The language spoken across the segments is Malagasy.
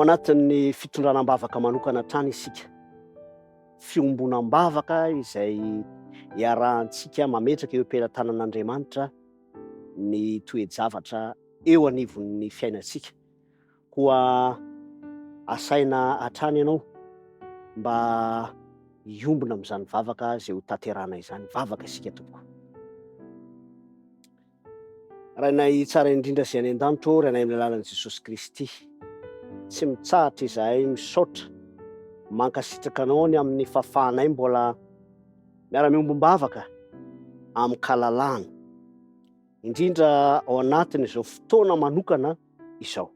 anatin'ny fitondrana am-bavaka manokana hatrany isika. Fiombonam-bavaka izay iarahantsika mametraka eo am-pelatanan'Andriamanitra ny toe-javatra eo anivon'ny fiainantsika. Koa asaina hatrany ianao mba hiombona amin'izany vavaka izay ho tanterahana izany. Vavaka isika tompoko. Rainay tsara indrindra izay any an-danitra ô, Rainay amin'ny alalan'i Jesosy Kristy. Tsy mitsahatra izahay misaotra, mankasitraka Anao ny amin'ny fahafahanay mbola miara-miombom-bavaka amin-kalalahana, indrindra ao anatin'izao fotoana manokana izao.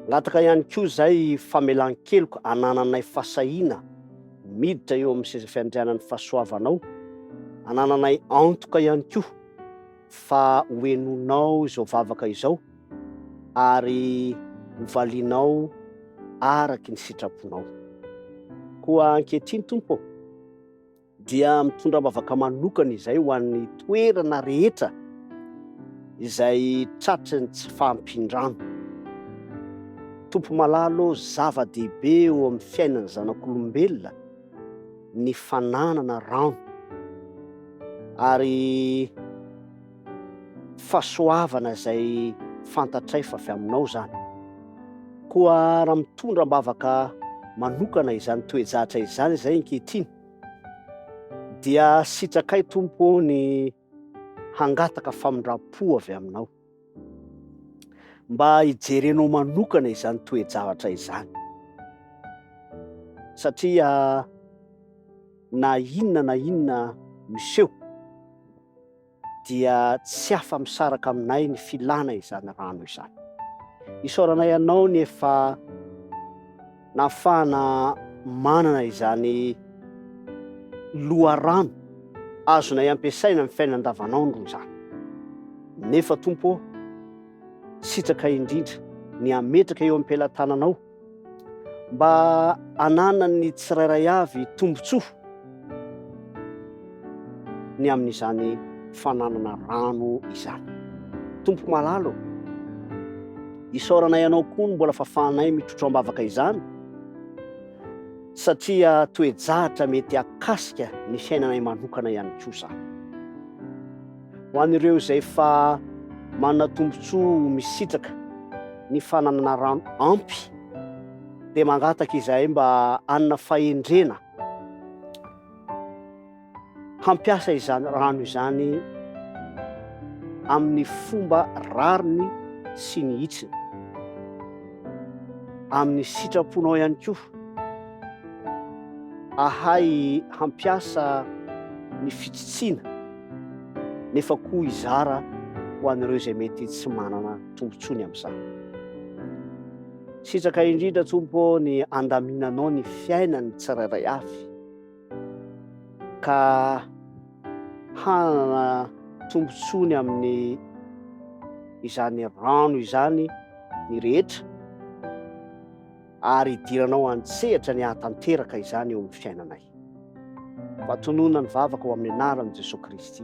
Mangataka ihany koa izay famelan-keloka anananay fahasahiana miditra eo amin'ny seza fiandrianan'ny fahasoavanao, anananay antoka ihany koa fa ho henonao izao vavaka izao ary ho valianao araky ny sitraponao. Koa ankehitriny Tompo ô, dia mitondra am-bavaka manokana izay ho an'ny toerana rehetra izay tratry ny tsy fahampian-drano. Tompo malala ô, zava-dehibe eo amin'ny fiainan'ny zanak'olombelona ny fananana rano ary fahasoavana izay fantatray fa avy aminao izany. Koa raha mitondra am-bavaka manokana izany toe-jatra izany izay ankehitriny, dia sitrakay Tompo ô ny hangataka famindram-po avy aminao, mba hijerenao manokana izany toe-javatra izany, satria na inona na inona miseho, dia tsy afa-misaraka aminay ny filana izany rano izany. Isaoranay Anao ny efa nahafahana manana izany loharano azonay ampiasaina amin'ny fiainana andavanandro izany. Nefa Tompo ô, sitraka indrindra ny hametraka eo am-pelatananao mba hananan'ny tsirairay avy tombontsoa ny amin'izany fananana rano izany. Tompo malala ô, isaoranay Anao koa ny mbola fafahanay mitrotro am-bavaka izany, satria toe-jahatra mety hakasika ny fiainanay manokana ihany koa izany. Ho an'ireo izay efa manana tombontsoa misitraka ny fananana rano ampy dia mangataka izahay mba hanana fahendrena hampiasa izany rano izany amin'ny fomba rariny sy ny hitsiny. Amin'ny sitraponao ihany koa, ahay hampiasa ny fitsitsiana nefa koa hizara ho an'ireo izay mety tsy manana tombontsoa ny amin'izany. Sitraka indrindra Tompo ô ny andaminanao ny fiainan'ny tsirairay avy ka hanana tombontsoa ny amin'ny izany rano izany ny rehetra ary hidiranao an-tsehatra ny hahatanteraka izany eo amin'ny fiainanay. Fa tononina ny vavaka ho amin'ny anaran'i Jesoa Kristy.